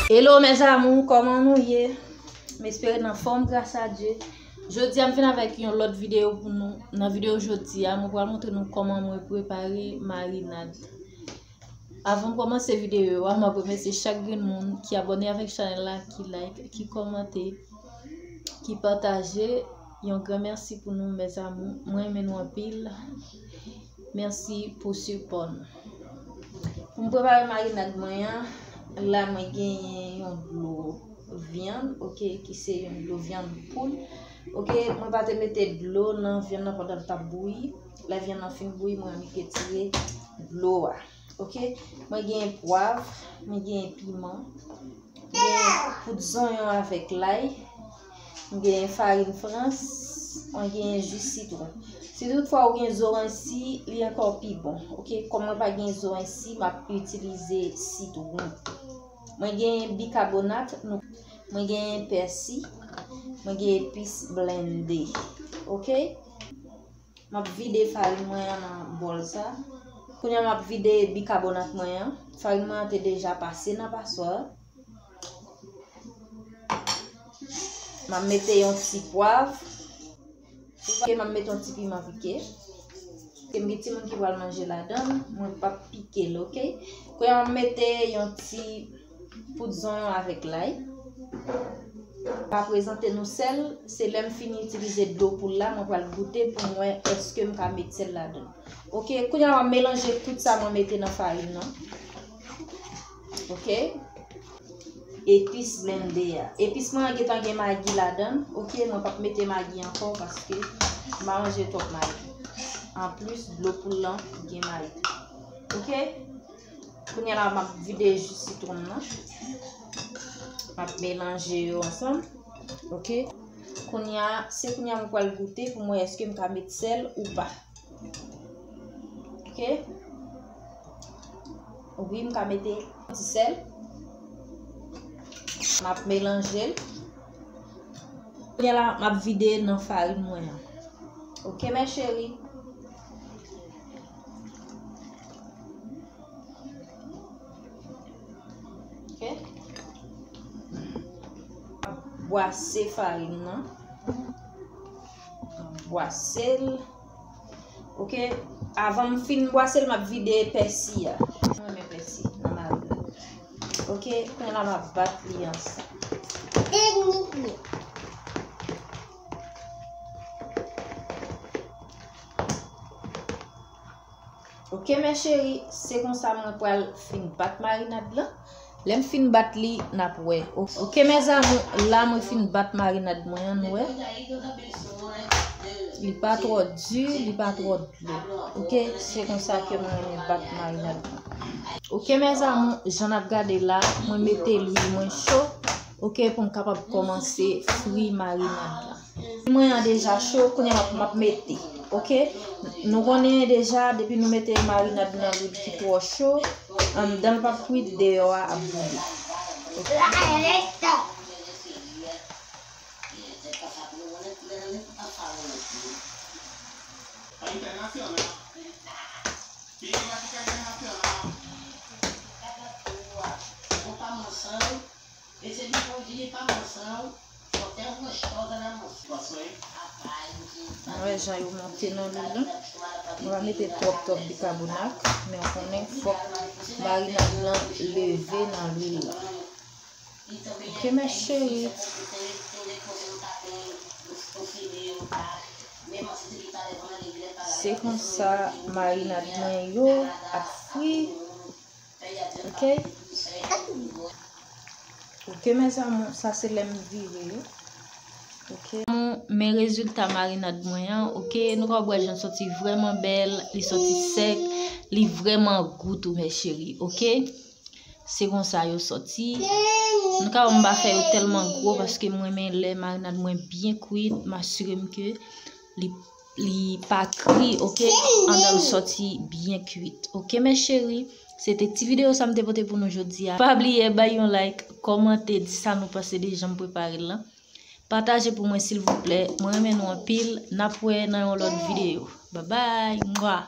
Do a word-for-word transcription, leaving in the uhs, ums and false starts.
Hello mes amours, kòman nou ye? M espere n anfòm gras a Dye. Jodi a m vin avèk yon lòt videyo pou nou. Nan videyo jodi a, mwen pral montre nou kòman mwen prepare marinad. Avan m kòmanse videyo a, m ap remèsye chak grenn moun ki abòne avèk chanèl la, ki like, ki kòmante, ki pataje. Yon gran mèsi pou nou mes amours. Mwen renmen nou anpil. Mèsi pou sipò nou. Pou m prepare marinad mwen an, la mwen genyen yon dlo vyann, oke, ki se yon dlo vyann poul. Oke, mwen pa te mete dlo nan vyann nan pandan l t ap bouyi. Lè vyann nan fin bouyi, mwen annik retire dlo a. Oke, mwen genyen pwav, mwen genyen piman, m genyen poud zonyon avèk lay, m genyen farin frans, mwen genyen ji sitwon. Si toutfwa ou gen zoranj si, li ankò pi bon. Oke, kòm mwen pa gen zoranj si, m ap itilize sitwon. Mwen genyen bikabonat, nou, mwen genyen pèsi, mwen genyen epis blende. Oke? M ap vide farin mwen an nan bòl sa. Kounye a m ap vide bikabonat mwen an. Farin mwen an te deja pase nan paswa. M ap mete yon ti pwav. Oke, m ap mete yon ti piman pike. Paske m gen timoun ki pral manje ladan l, mwen p ap pike l, oke? Kounye a m ap mete yon ti poud zonyon avèk lay. Pa prezante nou sèl, se lè m fin itilize dlo poul la, mwen pral goute pou m wè èske m ka met sèl ladan l. Oke, kounye a m ap melanje tout sa mwen mete nan farin nan. Oke. Epis blende a. Epis mwen an gentan gen magi ladan l. Oke, mwen p ap mete magi ankò paske m pa manje twòp magi. Anplis, dlo poul lan gen magi. Oke? Kounye a la, m ap vide ji sitwon nan. M ap melanje yo ansanm. Oke? Kounye a, se kounye a mwen pral goute pou m wè èske m ka met sèl ou pa. Oke? Wi, m ka mete yon ti sèl. M ap melanje l. Kounye a la, m ap vide nan farin mwen an. Oke, mes chéries? Oke? Bwase farin nan. Bwase l. Oke, avan m fin bwase l, m ap vide pèsi a. Mwen renmen pèsi nan marinad. Oke, kounye a la m ap bat li ansanm. Oke, mes chéries, se konsa mwen pral fin bat marinad lan. Lè m fin bat li, n ap wè. O-, oke, mes amours, la mwen fin bat marinad mwen an, nou wè. Li pa twò di, li pa twò dlo. Oke, se konsa ke mwen renmen bat marinad mwen. Oke, mes amours, jan n ap gade la, mwen mete lwil mwen cho, oke, pou m kapab kòmanse fri marinad la. Mwen an deja cho, kounye a m ap, m ap mete. Oke? Nou konnen deja, depi nou mete marinad nan lwil ki twò cho, anndan l p ap kwit, deyò a ap boule. Oke? Mwen wè jan yo monte nan lwil lan. Mwen pa mete twòp twòp bikabonat, men w konnen fòk marinad lan leve nan lwil lan. Oke, mes chéries. Se konsa marinad mwen yo ap fri. Oke? Oke, mes amours, sa se lè m vire yo. Oke. Men rezilta marinad mwen an, oke? Nou ka wè jan l sòti vrèman bèl, li sòti sèk, li vrèman gou tou, mes chéries, oke? Se konsa yo sòti. Nou ka wè m pa fè yo tèlman gwo paske mwen renmen lè marinad mwen byen kwit, m asire m ke li, li pa kri, oke? Anndan l sòti byen kwit. Oke, mes chéries, se te ti videyo sa m te pote pou nou jodi a. Pa bliye bay yon like, kòmante, di sa nou panse de jan m prepare l lan. Pataje pou mwen, silvouplè. Mwen renmen nou anpil. N ap wè nan yon lòt videyo. Babay! Mwa!